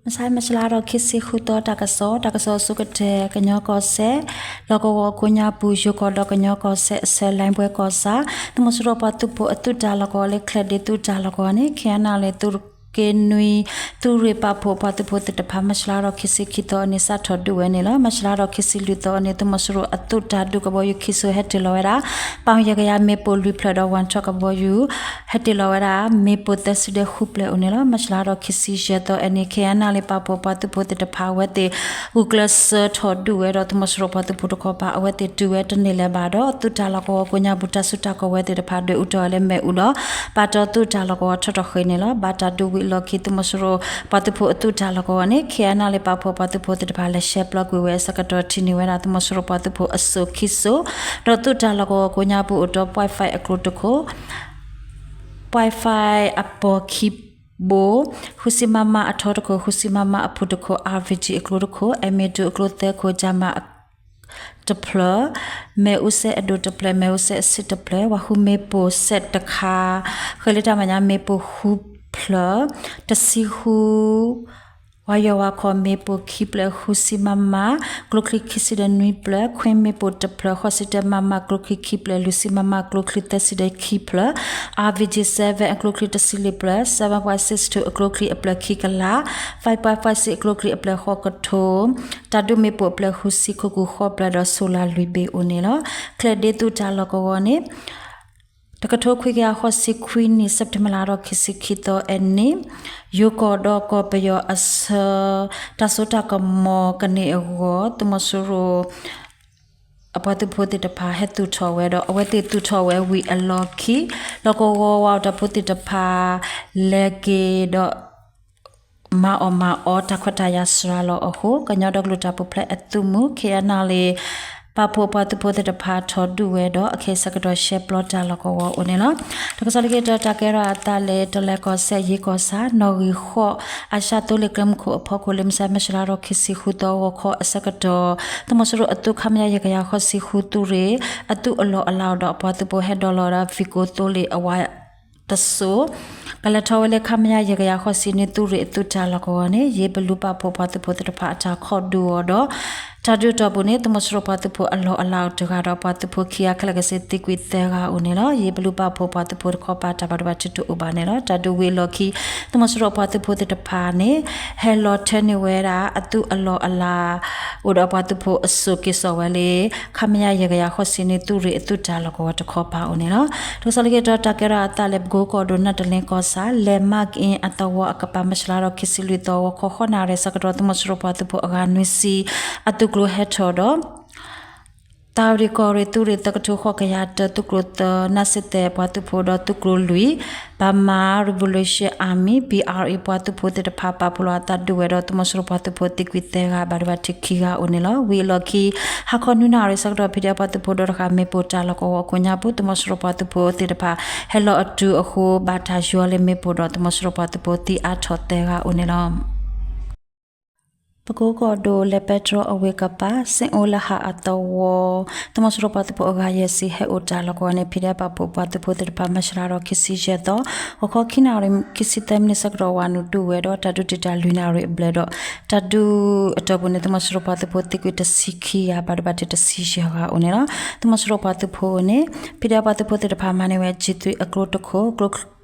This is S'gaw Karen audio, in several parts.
မဆါ မၢ်ၡ်လါထီၣ်ခံဆံဃုသီ တၢ်ကစီၣ်, တၢ်ကစီၣ်အဆိကတၢၢ် ကညီကီၢ်စဲၣ် လီၢ်ကဝီၤကိးညါပူၤ ယိၤကီၢ်ဒီးကညီကီၢ်စဲၣ်အဆၢ လဲဘွဲကီၢ်ဆၣ် သုးမီၤစိရိၤပှၤသုးဖိအသုးတၢ်လီၢ်ကဝီၤလၢ ချဲးဒ့သုးတၢ်လီၢ်ကဝီၤန့ၣ် ခဲအံၤန့ၣ်လၢ သုးက့နွံ သုးရ့ၣ်ပာ်ဖှိၣ်ပှၤသုးဖိသ့ၣ်တဖၣ် မၢ်ၡ်လါထီၣ်ခံဆံခံသီအနံၤ စးထီၣ်ဒုးဝဲန့ၣ်လီၤ. မၢ်ၡ်လါထီၣ်ခံဆံလွံၢ်သီအနံၤ သုးမီၤစိရိၤအသုးတၢ်ဒုးကဘီယူၤခံစိၤ ဟဲတ့ၢ်လီၤဝဲဒၣ် ပီၣ်ယဲၢ်ကယၤမ့ၣ်ပိၢ်လွံၢ်ဖျၢၣ်ဒီး ဝၣ်ထီၣ်ကဘီယူၤ ဟဲတ့ၢ်လီၤဝဲဒၣ် မ့ၣ်ပိၢ်သၢဆံဒီးဃုဖျၢၣ်အိၣ်န့ၣ်လီၤ. မၢ်ၡ်လါထီၣ်ခံဆံယဲၢ်သီအနံၤ ခဲအံၤန့ၣ်လၢ ပာ်ဖှိၣ်ပှၤသုးဖိသ့ၣ်တဖၣ် အဝဲသ့ၣ် ဂုာ်ကျဲးစၢးထီၣ်ဒုးဝဲဒီး သုးမီၤစိရိၤပှၤသုးဖိတခီပၤ အဝဲသ့ၣ်တုၤဝဲတန့ၢ်လၢၤဘၣ်ဒီး သုးတၢ်လီၢ်ကဝီၤကိးညါပူၤ တၢ်စုတၢ်ကဝဲၤသ့ၣ်တဖၣ် ဒွဲၣ်အူထီၣ်ဝဲလၢမ့ၣ်အူဒီး ပာ်တီၢ်သုးတၢ်လီၢ်ကဝီၤထီၣ်ထီၣ်ဃ့န့ၣ်လီၤ. ဘၣ်တၢ်ဒုးဝံၤအလီၢ်ခံ သုးမီၤစိရိၤပှၤသုးဖိအသုးတၢ်လီၢ်ကဝီၤန့ၣ် ခဲအံၤန့ၣ်လၢ ပာ်ဖှိၣ်ပှၤသုးဖိသ့ၣ်တဖၣ် လဲၤရှဲပျီကွံာ်ဝဲအဆၢကတီၢ် ထံၣ်န့ၢ်ဝဲဒၣ် သုးမီၤစိရိၤပှၤသုးဖိအစိၤခံစိၤ ဒီးသုးတၢ်လီၢ်ကဝီၤကိးညါပူၤအိၣ်ဒီး ပွဲၣ်ဖဲအကျိၤတခိၣ် ပွဲၣ်ဖဲအပီၢ်ခံဘိ, ဃုဆံမမအထီတခိၣ်, ဃုဆံမမအဖုၣ်တခိၣ်, အၣ်ပီၣ်ကၠံအကျိၤတခိၣ်, အဲမ့ၣ်တူၣ်အကျိၤသၢခိၣ်, ကၠၤမၤတဖျၢၣ်, မ့ၣ်အူစဲအဒိၣ်တဖျၢၣ်, မ့ၣ်အူစဲအဆံးတဖျၢၣ်, ဝၤဃုမ့ၣ်ပိၢ်စဲတခါ, ဃဲၤလၢတၢ်မဲာ်ညါမ့ၣ်ပိၢ်ဃုဖျၢၣ်, တဆံဃု ဝၤယီၤဝၤခီၣ်မ့ၣ်ပိၢ်ခံဖျၢၣ်, ဃုဆံမမ ကျိချံခံဆံဒီးနွံဖျၢၣ်, ခွ့မ့ၣ်ပိၢ်တဖျၢၣ်, ဃိးဆံတၢမမကျိချံခံဖျၢၣ်, လွံၢ်ဆံမမကျိချံသၢဆံဒီးခံဖျၢၣ်, အၣ်ပီၣ်ကၠံ seven အကျိချံတဆံလွံၢ်ဖျၢၣ်, seven point six two အကျိချံအဖျၢၣ်ခံကလး, five point five six အကျိချံအဖျၢၣ်ဃိးကထိ, တၢ်ဒုးမ့ၣ်ပိၢ်အဖျၢၣ်ဃုဆံ, ခိၣ်ကူၣ်ဃိးဖျၢၣ်ဒီး solarလွံၢ်ဘ့ၣ်အိၣ်န့ၣ်လီၤ. ချဲးဒ့သုးတၢ်လီၢ်ကဝီၤန့ၣ် တကထိခွံကယၤဃိးဆံခွံနံၣ် စဲးပထ့ဘၢၣ်လါဒီးခံဆံခံသီအနံၤ, ယိၤကီၢ်ဒီးကီၢ်ပယီၤအဆၢ တၢ်စိတၢ်ကမီၤကန့ၢ်အဂီၢ် သုးမီၤစိရိၤ အပှၤသုးဖိသ့ၣ်တဖၣ် ဟဲသူၣ်ထီၣ်ဝဲဒီး အဝဲသ့ၣ်သူၣ်ထီၣ်ဝဲဝံၤအလီၢ်ခံ လီၢ်ကဝီၤဝးတၢ်ဖိသ့ၣ်တဖၣ် လဲၤက့ၤဒီး မၤအီၣ်မၤအီတၢ်ခွဲးတၢ်ယာ်စှၤလီၤအဃိ ကညီဒီကလုာ်တၢ်ပူၤဖျဲးအသုးမုၢ် ခဲအံၤန့ၣ်လၢ ပာ်ဖှိၣ်ပှၤသုးဖိသ့ၣ်တဖၣ်ထီၣ်ဒုးဝဲဒီး အခဲအံၤဆၢကတီၢ်ရှဲပျီတၢ်လီၢ်ကဝီၤအိၣ်န့ၣ်လီၤ. တၢ်ကစီၣ်လၢခံတတီၤ တၢ်ကဲထီၣ်အသးလၢ တလဲၤကီၢ်စဲၣ် ယ့ကီၢ်ဆၣ် နီၣ်ဂံၢ်ဃိး အၤၡါသိလ့ၣ်ကျဲမုၢ်ခိၣ်အဖီခိၣ် လၢမုၢ်ဆါမၢ်ၡ်လါထီၣ်ခံဆံဃုသီ ဂီၤခီအဆၢကတီၢ် သုးမီၤစိရိၤအသုး ခမရ ယဲၢ်ကယၤဃိးဆံဃု သုးရ့ၣ် အသုးအလီၢ်အလၤအိၣ်ဒီး အပှၤသုးဖိဟဲဒိးလီၤဝဲဒၣ် vehicle သိလ့ၣ်အဝး တစိၤ ကလဲၤထီၣ်ဝဲလၢ ခမရ ယဲၢ်ကယၤဃိးဆံနွံ သုးရ့ၣ်အသုးတၢ်လီၢ်ကဝီၤန့ၣ် ယ့ဘလူပာ်ဖှိၣ်ပှၤသုးဖိသ့ၣ်တဖၣ်အတၢ်ခိးဒုးအီၤဒီး တၢ်ဒုးအတီၢ်ပူၤန့ၣ် သုးမီၤစိရိၤပှၤသုးဖိအလီၢ်အလၤအိၣ်တဂၤဒီး ပှၤသုးဖိခံဂၤ ခဲလၢာ်ခဲဆ့သံကွံာ်သၢဂၤအိၣ်န့ၣ်လီၤ. ယ့ဘလူပာ်ဖှိၣ်ပှၤသုးဖိတခီပၤ တၢ်ဘၣ်ဒိဘၣ်ထံးတအိၣ်ဘၣ်န့ၣ်လီၤ. တၢ်ဒုးဝံၤအလီၢ်ခံ သုးမီၤစိရိၤပှၤသုးဖိသ့ၣ်တဖၣ်န့ၣ် ဟဲလီၤထၢန့ၢ်ဝဲဒၣ် အသုးအလီၢ်အလၤ အိၣ်ဒီးပှၤသုးဖိအစိၤက့ၤစိာ်ဝဲလၢ ခမရ ယဲၢ်ကယၤဃိးဆံနွံ သုးရ့ၣ်အသုးတၢ်လီၢ်ကဝီၤတခီပၤအိၣ်န့ၣ်လီၤ. တၢ်ကစီၣ်လၢခံတတီၤ တၢ်ကဲထီၣ်အသးလၢ ပကိကီၢ်ဒိၣ် နၢ်တလ့ကီၢ်ဆၣ် လဲၤမၤက့ၤအသဝီအကပၤ မၢ်ၡ်လါထီၣ်ခံဆံလွံၢ်သီ ဂီၤခီဃိးနၣ်ရံၣ်ဆၢကတီၢ် သုးမီၤစိရိၤပှၤသုးဖိအဂၤနွံဆံ အသုးကျိၤဟဲထီၣ်ဒီး သးရ့ၣ်ကီၢ်ရ့ၣ် သုးရ့ၣ်သၢကထိဃိးကယၤတၢ သုးကျိၤသၢ နၢ်စ့ၣ်သဲးပှၤသုးဖိဒီးသုးကျိၤလွံၢ် Burma Revolution Army, B R A ပှၤသုးဖိသ့ၣ်တဖၣ် ပာ်ဖှိၣ်လီၤအသးဒုးဝဲဒီး သုးမီၤစိရိၤပှၤသုးဖိသံကွံာ်သၢဂၤ ဘၣ်ဒိဘၣ်ထံးခံဂၤအိၣ်န့ၣ်လီၤ. ဝံၤအလီၢ်ခံဟါခီနွံနၣ်ရံၣ်ဆၢကတီၢ် ဖံးဒဲးပှၤသုးဖိဒီတဂၤ မ့ၣ်ပိၢ်တၢ်လီၢ်ကဝီၤအကိးညါပူၤ သုးမီၤစိရိၤပှၤသုးဖိသ့ၣ်တဖၣ် ဟဲလီၤအတုၤအဃိ ဘၣ်တၢ်ယီၤလၢမ့ၣ်ပိၢ်ဒီး သုးမီၤစိရိၤပှၤသုးဖိသံအါထီၣ်သၢဂၤအိၣ်န့ၣ်လီၤ. ပကိကီၢ်ဒိၣ် လဲၤပဲတြီအဝ့ၢ်ကပၤ စ့ၣ်အိလၢဟးအသဝီ သုးမီၤစိရိၤပှၤသုးဖိအဂၤယဲၢ်ဆံ ဟဲအိၣ်တၢ်လီၢ်ကဝီၤန့ၣ် ဖံးဒဲးပာ်ဖှိၣ်ပှၤသုးဖိသ့ၣ်တဖၣ် မၢ်ၡ်လါထီၣ်ခံဆံယဲၢ်သီ ဂီၤခီခံနၣ်ရံၣ်ခံဆံသၢမံးနံးဆၢကတီၢ် ဝးနုာ်ဒုးဝဲဒီး တၢ်ဒုးတံာ်တာ်လွံၢ်နၣ်ရံၣ်အဘျဲၣ်ဒီး တၢ်ဒုးအတီၢ်ပူၤန့ၣ် သုးမီၤစိရိၤပှၤသုးဖိသံကွံာ်တဆံခံဂၤ ဘၣ်ဒိဘၣ်ထံးတဆံယဲၢ်ဂၤအိၣ်န့ၣ်လီၤ. သုးမီၤစိရိၤပှၤသုးဖိန့ၣ် ဖံးဒဲးပှၤသုးဖိသ့ၣ်တဖၣ်မၤန့ၢ်ဝဲ G three အကျိတခိၣ် ကျိ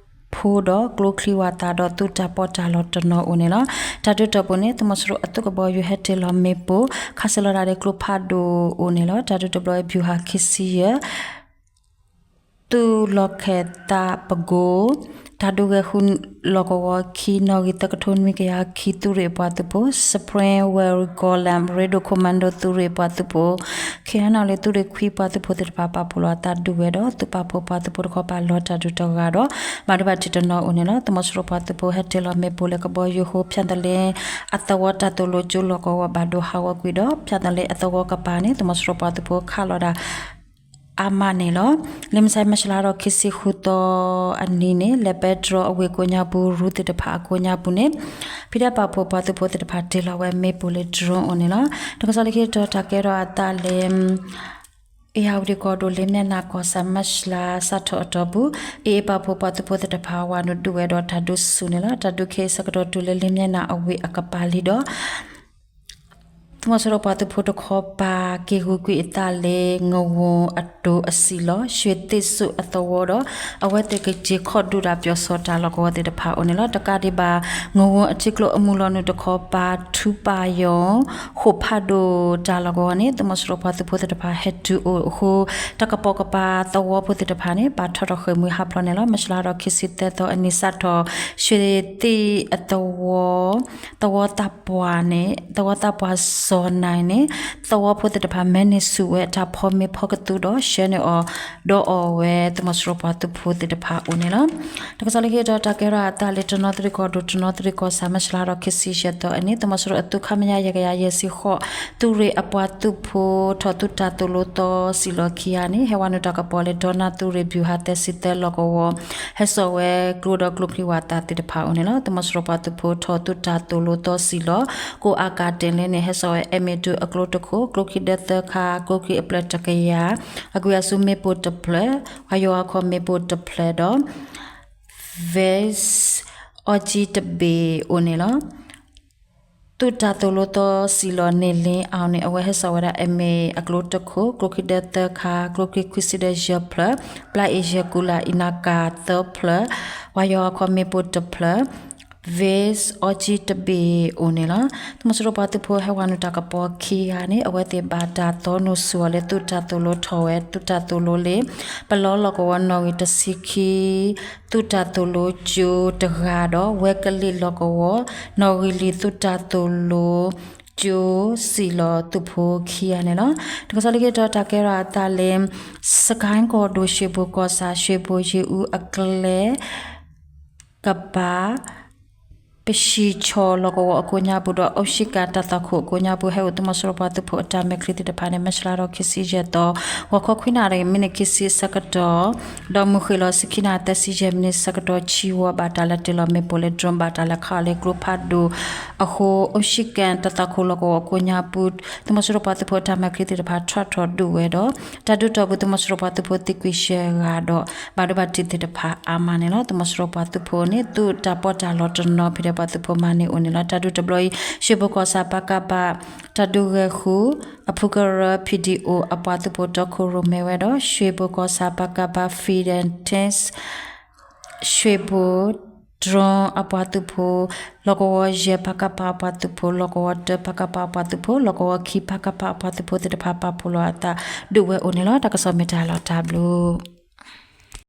ဖိဒီးကျိချံဝးသးဒီးသုးတၢ်ပီးတၢ်လီတနီၤအိၣ်န့ၣ်လီၤ. တၢ်ဒုးတီၢ်ပူၤန့ၣ် သုးမီၤစိရိၤအသုးကဘီယူၤဟဲတ့ၢ်လီၤမ့ၣ်ပိၢ် ခးစၢၤလီၤဒၣ်လၢကျိဖးဒိၣ်အိၣ်န့ၣ်လီၤ. တၢ်ဒုးတဘျီအံၤ ဗျူဟာ ခံဆံယဲၢ် သုးလီၢ်ခၢၣ်သးပကိ တၢ်ဒုးဂဲၤဃုာ်လီၢ်ကဝီၤခံ နီၣ်ဂံၢ်သၢကထိနွံကယၤခံ သုးရ့ၣ်ပှၤသုးဖိ Spring Wary Golem Radio Commando သုးရ့ၣ်ပှၤသုးဖိ ခဲအံၤန့ၣ်လၢသုးရ့ၣ်ခွံပှၤသုးဖိသ့ၣ်တဖၣ် ပာ်ဖှိၣ်လီၤအသးဒုးဝဲဒီး သုးပာ်ဖှိၣ်ပှၤသုးဖိတခီပၤလီၤတၢ်ဒုးတဂၤဒီး ဘၣ်ဒိဘၣ်ထံးတနီၤအိၣ်န့ၣ်လီၤ. သုးမီၤစိရိၤပှၤသုးဖိဟဲတ့ၢ်လီၤမ့ၣ်ပိၢ်လၢကဘီယူၤအဃိ ဖၠၣ်သလ့အသဝီတၢ်သိၣ်လိကၠိလီၢ်ကဝီၤဘၣ်ဒိဟးဂီၤကွံာ်ဒီး ဖၠၣ်သလ့အသဝီကပၤန့ၣ် သုးမီၤစိရိၤပှၤသုးဖိခးလီၤဒၣ် အါမးန့ၣ်လီၤ. လၢမုၢ်ဆါမၢ်ၡးလါထီၣ်ခံဆံဃုသီအနံၤန့ၣ် လဲၤပဲတြီအဝ့ၢ်ကိးညါပူၤ ရူသ့ၣ်တဖၣ်အကိးညါပူၤန့ၣ် ဖံးဒဲးပာ်ဖှိၣ်ပှၤသုးဖိသ့ၣ်တဖၣ်တ့ၢ်လီၤဝဲမ့ၣ်ပိၢ်လၢ drone အိၣ်န့ၣ်လီၤ. တၢ်ကစီၣ်လၢခံတတီၤ တၢ်ကဲထီၣ်အသးလၢ အ့ အ့ၣ်ယၣ်ဝတံၣ်ကီၢ်ဒိၣ် လ့ၣ်မၠဲၣ်နၤကီၢ်ဆၣ် မၢ်ၡလါ စးထီၣ်အတီၢ်ပူၤ အ့ၣ်အ့ၣ်ပာ်ဖှိၣ်ပှၤသုးဖိသ့ၣ်တဖၣ် ဝၤနုာ်ဒုးဝဲဒီးတၢ်ဒုးဆူၣ်န့ၣ်လီၤ. တၢ်ဒုးခဲအံၤဆၢကတီၢ်တုၤလၢ လ့ၣ်မၠဲၣ်နၤအဝ့ၢ်အကပၤလံဒီး သုးမီၤစိရိၤပှၤသုးဖိတခီပၤ က့ၤဂုာ်ကွံာ်အသးလၢ ငဝီၤအတိၤအစံၣ်လီၤ ရွှေသစ်စုအသဝီဒီး အဝဲသ့ၣ်ကက့ၤခီၣ်ဒုးတၢ်ပၠီၤစီၤတၢ်လီၢ်ကဝီၤသ့ၣ်တဖၣ်အိၣ်န့ၣ်လီၤ. တကးဒံးဘၣ် ငဝီၤအထံကျိအမုၢ်လီၤနုာ်တခီပၤ ထူပာ်ယီၤ ဃိာ်ဖးဒိၣ်တၢ်လီၢ်ကဝီၤန့ၣ် သုးမီၤစိရိၤပှၤသုးဖိသ့ၣ်တဖၣ် ဟဲတုၤအိၣ်အဃိ တၢ်ကပိာ်ကပၤသဝီဖိသ့ၣ်တဖၣ်န့ၣ် ပာ်ထီၣ်ထီၣ်ဃ့ၢ်မှံဟးဖျိးန့ၣ်လီၤ. မၢ်ၡလါဒီးခံဆံသၢသီအနံၤ စးထီၣ် ရွှေသစ်အသဝီ သဝီသးပှၢ်န့ၣ် သဝီသးပှၢ်စီၤနၢ်န့ၣ် သဝီဖိသ့ၣ်တဖၣ် မဲန့ၢ်ဆူၣ်ဝဲတၢ်ဖီမ့ၤဖီကသူဒီး ဆှၢန့ၢ်အီၤဒီးအီၣ်ဝဲ သုးမီၤစိရိၤပှၤသုးဖိသ့ၣ်တဖၣ်အိၣ်န့ၣ်လီၤ. တၢ်ကစီၣ်လၢခံကတၢၢ် တၢ်ကဲထီၣ်အသးလၢ တနီသရံၣ်ကီၢ်ဒိၣ် တနီသရံၣ်ကီၢ်ဆၣ် မၢ်ၡလါဒီးခံဆံယဲၢ်သီအနံၤ သုးမီၤစိရိၤအသုး ခမရ ယဲၢ်ကယၤယဲၢ်ဆံဃိး သုးရ့ၣ်အပှၤသုးဖိ ထီၣ်သုးတၢ်သိၣ်လိသီစံၣ်လီၤခံဂၤန့ၣ် ဟဲဝၤနုာ်တၢ်ကပီၤလၢ ဒီနၣ်သုးရ့ၣ် ဗျူဟာ သၢဆံသၢလီၢ်ကဝီၤ ဟဲစိာ်ဝဲကျိဒီးကျိချံဝၣ်သၣ်သ့ၣ်တဖၣ်အိၣ်န့ၣ်လီၤ. သုးမီၤစိရိၤပှၤသုးဖိထီၣ်သုးတၢ်သိၣ်လိသီစံၣ်လီၤ ကိးအါကးတ့ၢ်လံန့ၣ် ဟဲစိာ်ဝဲ အဲၣ်မ့ၣ်ဒုးအကျိတခိၣ် ကျိချံဒၢသၢခါ ကျိချံအဖျၢၣ်တကယၤ အကွံာ်အစုမ့ၣ်ပိၢ်တဖျၢၣ် ဝါယွၤအခီမ့ၣ်ပိၢ်တဖျၢၣ်ဒီး Vase အီကံတဘ့ၣ်အိၣ်န့ၣ်လီၤ. သုးတၢ်သိၣ်လိသီစံၣ်လီၤ န့ၢ်လ့အီၤန့ၣ် အဝဲဟဲစိာ်ဝဲဒၣ် အဲၣ်မ့ၣ်အကျိတခိၣ် ကျိချံဒၢသၢခါ ကျိချံခွံဆံဒီးယဲၢ်ဖျၢၣ် ပျၢ်အ့ၣ်ယဲၢ်ကူလၢ်အံၤနါကၤသၢဖျၢၣ် ဝါယွၤအခီမ့ၣ်ပိၢ်တဖျၢၣ် Vase အီကံတဘ့ၣ်အိၣ်န့ၣ်လီၤ. သုးမီၤစိရိၤပှၤသုးဖိဟဲဝၤနုာ်တၢ်ကပီၤခံဂၤန့ၣ် အဝဲသ့ၣ်ဘၣ်တၢ်သီနုာ်ဆူၣ်အီၤလၢသုးတၢ်သိၣ်လိထီၣ်ဝဲ သုးတၢ်သိၣ်လိလၢ ပလီလီၢ်ကဝီၤနီၣ်ဂံၢ်တဆံခံ သုးတၢ်သိၣ်လိကၠိတဂၤဒီး ဝဲကလံၣ်လီၢ်ကဝီၤ နီၣ်ဂံၢ်လွံၢ် သုးတၢ်သိၣ်လိကၠိစံၣ်လီၤသုးဖိခံဂၤန့ၣ်လီၤ. တၢ်ကစီၣ်လၢခံကတၢၢ် တၢ်ကဲထီၣ်အသးလၢ စကဲၣ်ကီၢ်ဒိၣ် ရွှေဘိုကီၢ်ဆၣ် ရွှေဘို ယ့ၣ်အူအကျဲ ကပၤ ပၡံၣ်ဆီၣ်လီၢ်ကဝီၤအကိးညါပူၤဒီး အူၣ်ၡံၣ်ကၣ်တၢ်သွၣ်ခိၣ်အကိးညါပူၤ ဟဲအိၣ်သုးမီၤစိရိၤပှၤသုးဖိအတၢ်မဲာ်ချံသ့ၣ်တဖၣ်န့ၣ် မၢ်ၡလါဒီးခံဆံယဲၢ်သီ ဂီၤခီခွံနၣ်ရံၣ် မံးနံးခံဆံအဆၢကတီၢ် ဒီးမုၢ်ဃ့ၢ်လီၤဆံခံနၣ်ရံၣ် သၢဆံယဲၢ်မံးနံးအဆၢကတီၢ် ဆံဝီဘၣ်တၢ်လဲၤတ့ၢ်လီၤမ့ၣ်ပိၢ်လၢ drone ဘၣ်တၢ်လဲၤခးအီၤလၢကျိဖးဒိၣ်အဃိ အူၣ်ၡံၣ်ကၣ်တၢ်သွၣ်ခိၣ်လီၢ်ကဝီၤအကိးညါပူၤ သုးမီၤစိရိၤပှၤသုးဖိအတၢ်မဲာ်ချံသ့ၣ်တဖၣ် ထီၣ်ထီၣ်ဒုးဝဲဒီး တၢ်ဒုးတီၢ်ပူၤ သုးမီၤစိရိၤပှၤသုးဖိသံကွံာ်ယဲၢ်ဂၤဒီး ဘၣ်ဒိဘၣ်ထံးသ့ၣ်တဖၣ်အါမးန့ၣ်လီၤ. သုးမီၤစိရိၤပှၤသုးဖိန့ၣ် သုးတၢ်ပီးတၢ်လီတနီၤဖဲဒီးပှၤသုးဖိမၤန့ၢ်အိၣ်န့ၣ်လီၤ. တၢ်ဒုးတဘျီအံၤ ရွှေဘိုကီၢ်ဆၣ် ပကဖ တၢ်ဒုးဂဲၤဃုာ် အဖုကရၢ ဖံးဒံအိၣ် အပှၤသုးဖိတီခိၣ်ရိၣ်မဲဝဲဒီး ရွှေဘိုကီၢ်ဆၣ် ပကဖ Fire Defense ရွှေဘို drone အပှၤသုးဖိ လီၢ်ကဝီၤယဲၢ် ပကဖ အပှၤသုးဖိ လီၢ်ကဝီၤတၢ ပကဖ အပှၤသုးဖိ လီၢ်ကဝီၤခံ ပကဖ အပှၤသုးဖိသ့ၣ်တဖၣ် ပာ်ဖှိၣ်လီၤအသး ဒုးဝဲအိၣ်န့ၣ်လီၤ. တၢ်ကစီၣ်မ့ၢ်တၢ်လီၤတၢ်ဘျုး